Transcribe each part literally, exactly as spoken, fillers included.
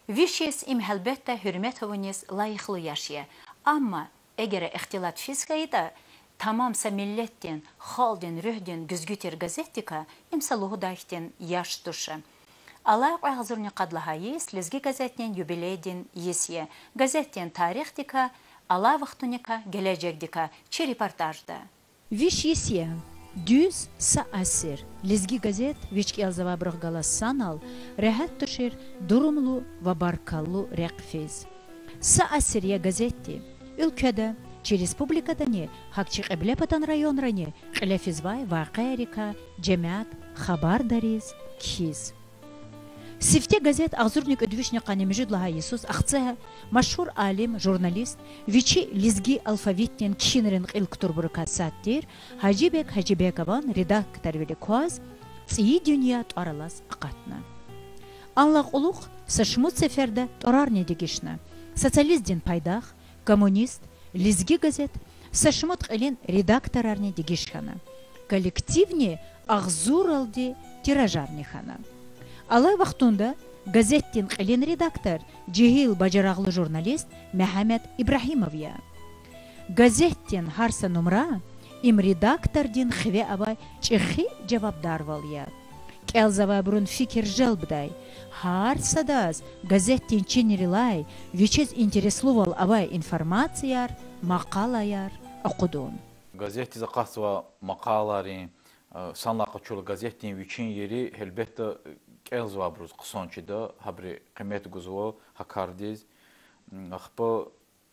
Виш йис— им гьелбетда гьуьрмет авуниз лайихлу яш я. Амма эгер ихтилат физ хьайитӀа, тамам са миллетдин, халкьдин руьгьдин гуьзгуь тир газетдикай им са лугьудай хьтин яш туш. Алай кьве агъзурни къад лагьай йис Лезги газетдин юбилейдин йис я. Газетдин тарихдикай, алай вахтуникай, гележегдикай чи репортажда. Виш йис я— дуьз са асир. Лезги газет вич кӀелзавайбурухъ галаз санал регьят тушир дурумлу ва баркаллу рехъ физ. Са асир я газетди уьлкведа, чи республикадани, гьакӀ чи Кьиблепатан районрани кьиле физвай вакъиайрикай, жемят хабардариз кхьиз. Сифте газет агъзурни кӀуьд вишни къанни муьжуьд лагьай йисуз Ахцегьа машгьур алим, журналист, вичи лезги алфавитдин кхьинрин кьил кутурбурукай сад тир Гьажибег Гьажибегован редакторвилик кваз ЦӀийи дуьнья тӀвар алаз акъатна. Анлай кьулухъ са шумуд сеферда тӀварарни дегишна: Социалистдин пайдах, Коммунист, Лезги газет са шумуд кьилин редакторарни дегиш хьана. Коллективни агъзуралди тиражарни хьана. Алай вахтунда газетдин кьилин редактор жегьил бажарагълу журналист Мегьамед Ибрагьимов я. Газетдин гьар са нумра— им редактордин хиве авай чӀехи жавабдарвал я. КӀелзавайбурун фикир желбдай, гьар садаз газетдин чинрилай вичиз интереслувал авай информацияр, макъалаяр акъудун. Газетдиз акъатзавай макъалайрин, э, санлай къачурла газетдин вичин ери, гьелбетда, кӀелзавайбуруз хъсан чида, гьабуру къимет гузва гьа кардиз. М, ахпа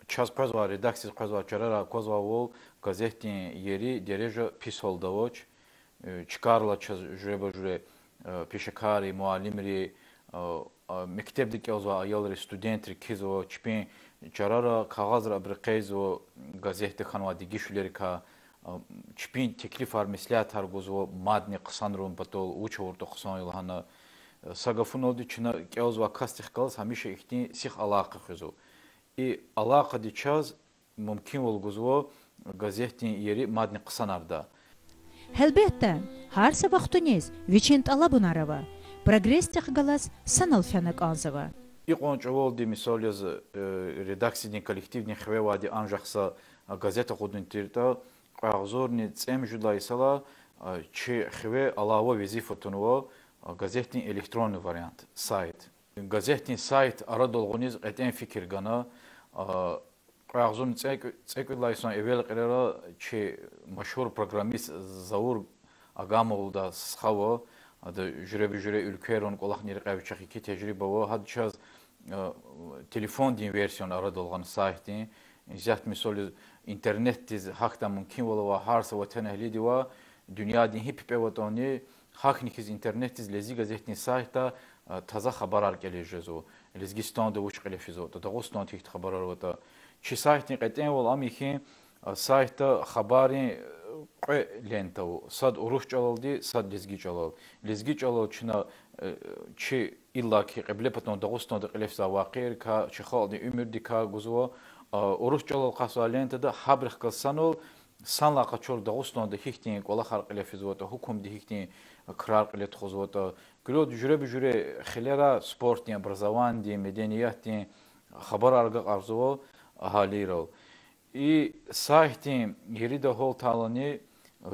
чаз къвезвай, редакциядиз къвезвай чарарай аквазвайвал, газетдин ери, дережа пис гьалда авач. Э, чкайрилай чаз жуьреба-жуьре, э, пешекарри, муаллимри, э, э, мектебда кӀелзавай аялри, студентри кхьизва, чпин чарара, кагъазра абуру къейдзава, газетда хьанвай дегишвилерикай, э, чпин теклифар, меслятар гузва мадни хъсанарун патал, вуч авуртӀа хъсан я лагьана. Э, са гафуналди, чна кӀелзавай касдихъ галаз гьамиша ихьтин сих алакъа хуьзва. И алакъади чаз мумкинвал гузва газетдин ери мадни хъсанарда. Гьелбетда, гьар са вахтуниз вичин тӀалабунар ава, прогрессдихъ галаз санал фена кӀанзава. Икьван чӀавалди, мисал яз, э, редакциядин коллективдин хиве авайди анжах са газет акъудун тиртӀа, кьве агъзурни цӀемуьжуьд лагьай йисалай, э, чи хиве алава везифа тунва, э, газетдин электронный вариант, сайт. Газетдин сайт арадал гъуниз кьетӀен фикир гана, э, кьве агъзурни цӀе-, цӀекӀуьд лагьай йисан эвел кьилера чи машгьур программист Заур Агамовалди стха ава, ада жуьреба-жуьре уьлквейрин кӀвалахни рекье, вичи чахъ еке тежриба ава, гьада чаз, э, телефондин версияни арадал гъана сайтдин. Исятда, мисал яз, интернетдиз гьахьдай мумкинвал авай гьар са ватанэгьлидивай, дуьньядин гьи пипӀеватӀани, гьахьтин хьиз интернетдиз Лезги газетдин сайтда, э, таза хабарар кӀелиз жезва. Лезгистанда вуч кьиле физватӀа, Дагъустанда гьихьтин хабарар аватӀа. Чи сайтдин кьетӀенвал ам я хьи, э, сайтда хабаррин, э, кьве лента ава. Сад урус чӀалалди, сад лезги чӀалал. Лезги чӀалал чна, э, чи иллаки Кьиблепатан Дагъустанда кьиле физвай вакъиайрикай, чи халкьдин уьмуьрдикай гузва. Э, урус чӀалал акъатзавай лентада гьабурухъ галаз санал, санлай къачурла Дагъустанда гьихьтин кӀвалахар кьиле физватӀа, гьукумди гьихьтин крар кьиле тухузватӀа, куьруьд жуьреба-жуьре хилера, спортдин, образованидин, медениятдин хабарар агакьарзава агьалийрал. И сайтдин еридин гьал тайилани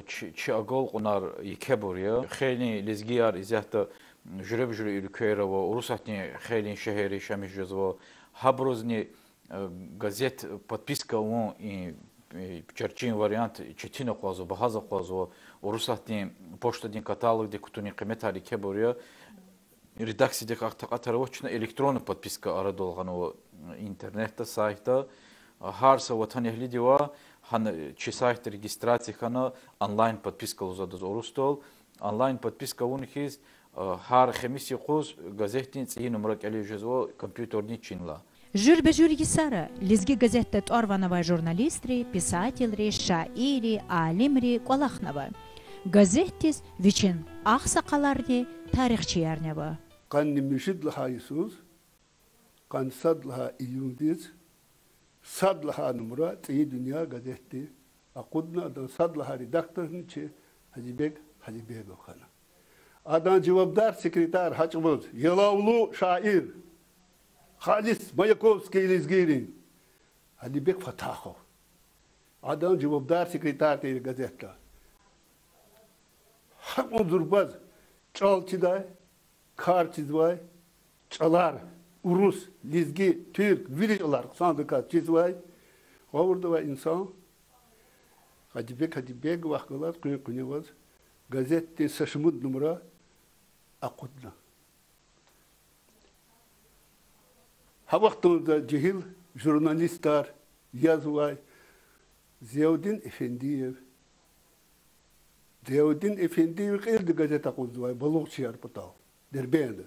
чи, чи агалкьунар екебур я. Хейлин лезгияр исятда жуьреба-жуьре уьлквейра ва Урусатдин хейлин шегьерра иша жезва. Гьабурузни, э, газет подписка авун, и, и, чарчин вариант четин акъвазва, багьаз акъвазва. Урусатдин почтадин каталогдик кутунин къиметар екебур я. Редакциядик ахъ такьатар авач, чна электронный подписка арадал гъанва интернетда, сайтда. Гьар са ватанэгьлидивай гьана чи сайтда регистрация хьана, онлайн подписка лугьуз адаз урусдал. Онлайн подписка авун хьиз, гьар хемис юкъуз газетдин цӀийи нумра кӀелиз жезва компьютердин чиналай. Жуьреба-жуьре йисара Лезги газетда тӀвар-ван авай журналистри, писателри, шаирри, алимри кӀвалахнава. Газетдиз вичин агъсакъаларни тарихчиярни ава. Къанни муьжуьд лагьай йисуз, къанни сад лагьай июндиз, сад лагьай нумра цӀийи дуьнья газетди акъудна, адан сад лагьай редакторни чи Гьажибег Гьажибегов хьана. Адан жавабдар секретарь гьа чӀавуз ялавлу шаир, Халис Маяковский лезгийрин. Алибек Фатахов. Адан жавабдар секретарь тир газетда. Гьакьван зурбаз чӀал чидай, кар чизвай, чӀалар, урус, лезги, туьрк, вири чӀалар хъсандаказ чизвай, гъавурда авай инсан Гьажибек Гьажибеговахъ галаз къуьн-къуьневаз газетдин са шумуд нумра акъудна. Гьа вахтунда жегьил журналистар язвай Зиявдин Эфендиев. Зиявдин Эфендиев кьилди газет акъудзавай балугъчияр патал, Дербентда.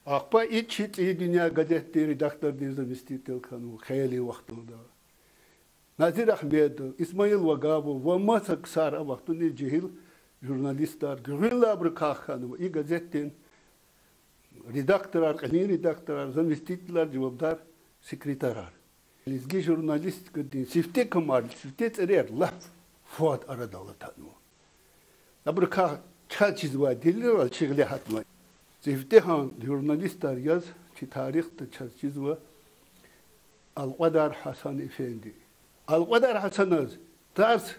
Ахпа и чи ЦӀийи дуьнья газетдин редактордин заместитель хьанва хейлин вахтунда. Назир Агьмедов, Исмаил Вагабов ва маса ксар, а вахтунин жегьил журналистар, гуьгъуьнлай абурукай хьанва и газетдин редакторар, кьилин редакторар, заместителар, жавабдар секретарар. Лезги журналистикадин сифте камар, сифте цӀерер лап фад арадал атанва. Абурукай чаз чизвай делилар чи гъиле гьатнавай. Сифтегьан журналистар яз чи тарихда чаз чизва Алкьвадар Гьасан эфенди. Алкьвадар Гьасаназ тарс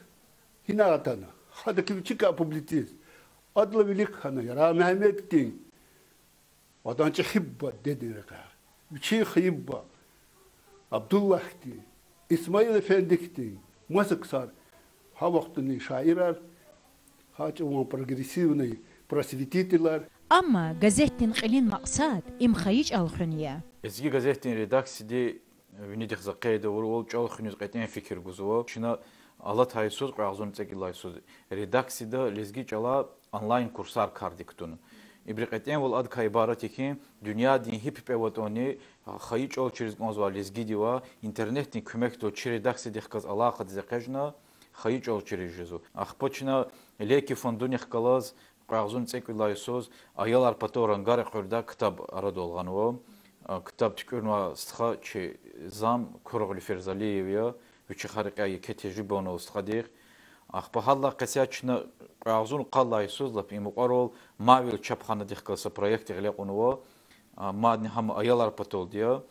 гьинай атана, гьадакай вичикай публицист. Адалай вилик хьана Ярагъ Мегьамед хьтин, адан чӀехи буба дидедин рекьяй, вичин хайи буба Абдуллагь хьтин, Исмаил эфенди хьтин, маса ксар, гьа вахтунин шаирар, гьа чӀаван прогрессивный просветительар. Амма газетдин кьилин макьсад им хайи чӀал хуьн я. Лезги газетдин редакцияди винидихъ за къейд авурвал чӀал хуьниз кьетӀен фикир гузва. Чна алатай йисуз, кьве агъзурни цӀекӀуьд лагьай йисуз, редакцияда лезги чӀалай онлайн курсар кардик кутуна. Ибуру кьетӀенвал адакай ибарат я хьи, дуьньядин гьи пипӀе аватӀани, хайи чӀал чириз кӀанзавай лезгидивай интернетдин куьмекдал чи редакциядихъ галаз алакъадиз экъечӀна, хайи чӀал чириз жезва. Ахпа чна Леки фондунихъ галаз кьве агъзурни цӀекӀуьд лагьай йисуз Аялар патал рангар экъведай ктаб арадал гъанва. Ктаб туькӀуьрнавай стха чи зам Курагълуь Ферзалиев я, вичи гьа рекьяй еке тежриба авунвай стхадихъ. Ахпа гьадалай къецяй чна кьве агъзурни къад лагьай йисуз лап и мукьварал Мавил чапханадихъ галаз са проект гъиле кьунва. Мадни гьам аялар паталди я.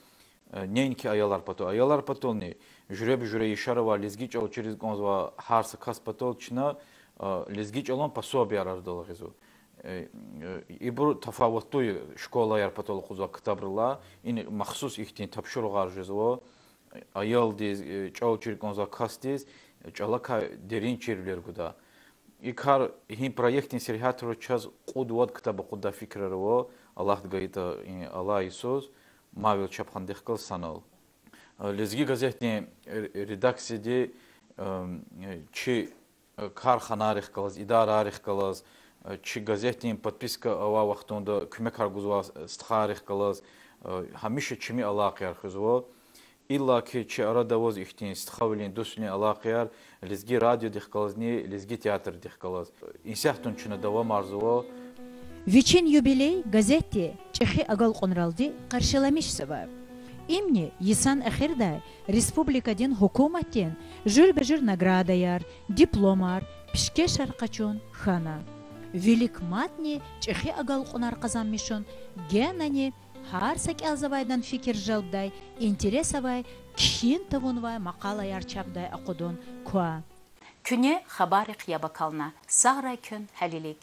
Неинки аялар патал, аялар патални, жуьреба-жуьре яшар авай, лезги чӀал чириз кӀанзавай гьар са кас патал чна лезги чӀалан пособияр арадал гъизва. Ибур тафаватлу я школаяр патал акъудзавай ктабрилай, ина махсус ихьтин тапшуругъар жезва аялдиз, чӀал чир кӀанзавай касдиз чӀалакай дерин чирвилер гудай. И кар, гьи проектдин сергьятра чаз кьуд-вад ктаб акъуддай фикирар ава, Аллагьди гайитӀа, и алай йисуз, Мавил чапханадихъ галаз санал. Лезги газетдин редакцияди чи карханайрихъ галаз, идарайрихъ галаз, чи газетдин подписка авай вахтунда куьмекар гузвай стхайрихъ галаз гьамиша чими алакъаяр хуьзва. Иллаки чи арада аваз ихьтин стхавилин, дуствилин алакъаяр лезги радиодихъ галазни лезги театрдихъ галаз. Исятдани чна давамарзава. Вичин юбилей газетди чӀехи агалкьунралди къаршиламишзава. Имни йисан эхирдай республикадин гьукуматдин жуьреба-жуьре наградаяр, дипломар, пишкешар къачун хьана. Вилик мадни чӀехи агалкьунар къазанмишун генани гьар са кӀелзавайдан фикир желбдай, интерес авай, кхьин тавунвай макъалаяр чапдай акъудун ква. Куьне хабаррихъ яб акална. Сагърай куьн гьалелиг.